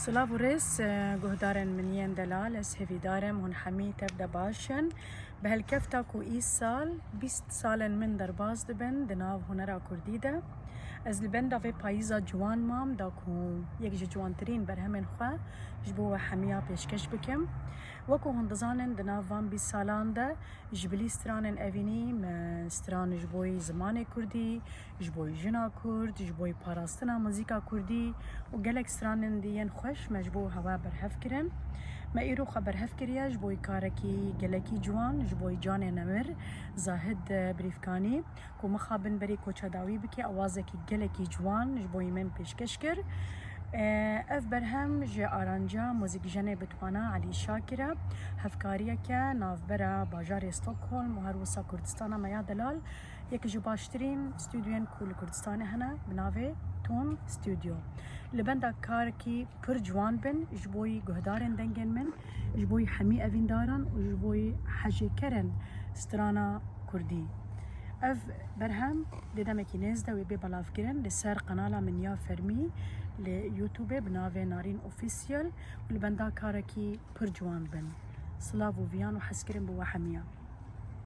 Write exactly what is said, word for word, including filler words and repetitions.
Silav û rêz, e, guhdarên min yên delal, ez hêvîdar im hûn hemî tev de baş in. Bi helkefta ku îsal bîst salên min derbas dibin di nav hunera kurdî de. Ez li benda vê payîza ciwan mam da ku yek ji ciwantirîn berhemên xwe ji bo we hemiya pêşkeş bikim. Wekû hûn dizanin, di nav van bîst salan de ji bilî stranên evînî me stran ji bo zimanê kurdî, ji bo jina kurd, ji bo parastina muzîka kurdî û gelek stranên dî yên xweş me ji bo hewa berhev kirin. Me îro xwe berhev kiriye ji bo karekî gelekî ciwan, ji bo canê nemir Zahid Birîfkanî, ku mixabin berî koça dawî bike, awazekî gelekî ciwan ji bo min pêşkeş kir. E, ev berhem ji aranca muzîkjenê bitwana Elî Şakir e. Hevkariyeke navbera bajarê Stockholm û her wisa Kurdistana me ya delal, yek ji baştirîn stûdyoyên ku li Kurdistanê hene, bi navê Ton Studio. Li benda karekî pir ciwan bin ji bo guhdarên dengên min, ji bo hemî evîndaran û ji bo hejêkerên strana kurdî. Ev berhem dê demekî nêz de wê bê belavkirin li ser qenala min ya fermî li YouTube bi navê Narîn Official û li benda karekî pir ciwan bin. Silav û viyan û hezkirin bi we hemiya.